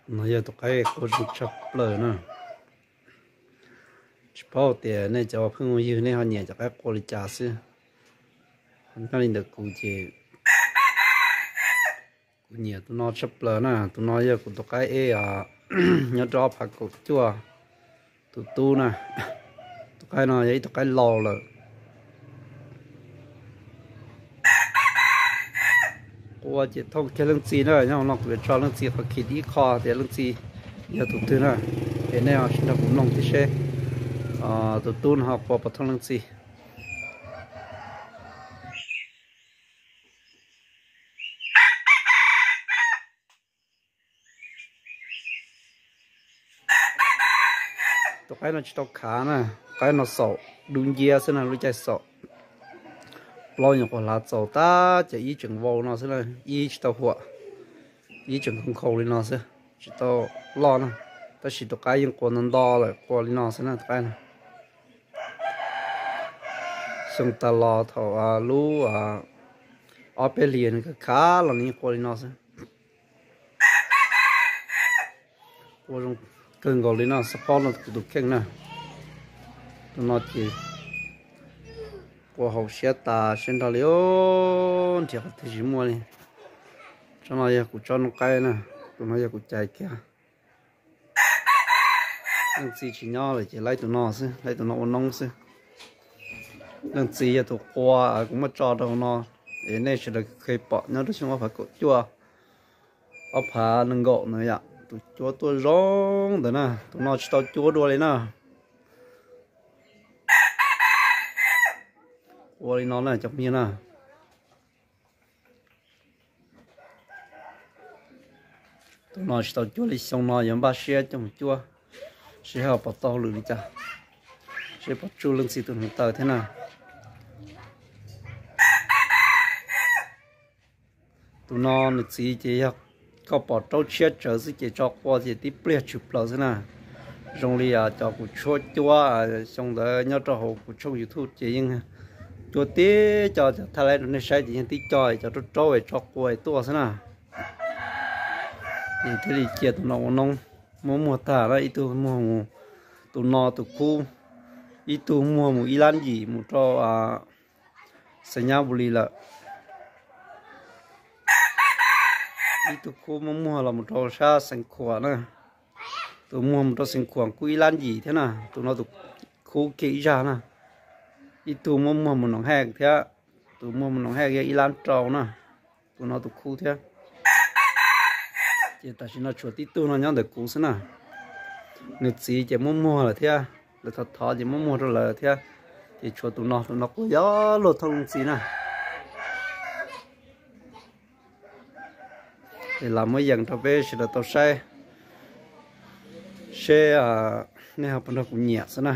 No yog tus qaib qua zoo tshaj plaws na. Tsis paub tias nej cov phooj ywg nej ho nyiam cov qaib qua li cas xwb. Nyob li ntawm kuv ces kuv nyiam tus no tshaj plaws na. Tus no yog kuv tus qaib eb nyob rau ob phav kaum cuaj, tus tub na. Tus qaib no yog ib tus qaib laus lawm. Qua ces thooj kiag leej txiv na, nyob no kuv yuav tso leej txiv qhov khi ib qho tias leej txiv yog tus twg na. Es nej ho sim nrog kuv mloog thiab seb tus tub no ho qua puas thooj leej txiv. Tus qaib no tsis tau khav na, qaib no xaum dub nciab xwb na, lub caij xaum plaub nyuam qhuav hlav txaus tab ces ib tseem vau no xwb na, ib tsis tau huam, ib tseem nkhaus nkhaus li no xwb, tsis tau loj na. Tab sis tus qaib yeej qua nto nto lawm, qua li no xwb na tus qaib no. Xyoo tas los thaum lub ob peb hlis nws khav khav los nws yeej qua li no xwb. Qua zoo kawg nkaus li no, xab phob no kuv tus kheej na. Tus no ces qua haum siab tas siab nrho li, nrhiav qhov twg tsis muaj li. Tsob no yog kuv tsob noob qaib na, tus no yog kuv cais kiag. Leej txiv tsis nyob lawm ces laib tus no xwb, laib tus no ua noob xwb. Leej txiv yog tus qua kuv muab tso rau hauv no, es nej sawv daws kheev pom nyob rau xyoo ob phav kaum cuaj, ob phav nees nkaum na yom, tus cuab tuaj zoo ntawd na, tus no tsis tau cuab dua li na. Ua li no na cov phooj ywg na. Tus no tsis tau cuab li, xyoo no yuav npaj siab coj mus cuab, seb ho puas tau hauj lwm li cas, seb puas tsuj leej txiv tus hneev taw thiab na. Tus no nws txiv ces yog koj pom raub tshiab tsawv xwb ces tso qua ces tib pliag tshwm plaws xwb na. Zoo li cov kuv tshuab cuab xyoo ntawd nyob rau hauv kuv tshooj YouTube ces yeej cuab tib co, cov thaij laib rau nej saib ces yeej tib co, cov raub raub es tso qua es tuaj xwb na. Ces thiaj li cia tus no ua noob, muab muag tag na, ib tug muag mus, tus no tus khub, ib tug muag mus ib lab yim mus rau Xeem Nyab Npus Lis lawm. Ib tug khub muab muag los mus rau sab Xeev Khuam na. Tus muag mus rau Xeev Khuam kuj ib lab yim thiab na. Tus no tus khub kiag ib zag na. Ib tug muab muag mus Noom Haj thiab. Tus muag mus Noom Haj yog ib lab rau na. Tus no tus khub thiab. Ces tam sim no tshuav tib tug no nyob ntawm kuv xwb na. Nws txiv ces muab muag lawm thiab, lawv thov thov ces muab muag rau lawv thiab. Ces tshuav tus no, tus no kuj yog luag thooj leej txiv na. Es lam muab yees rau peb sawv daws tau saib, seb nej ho puas nrog kuv nyiam xwb na.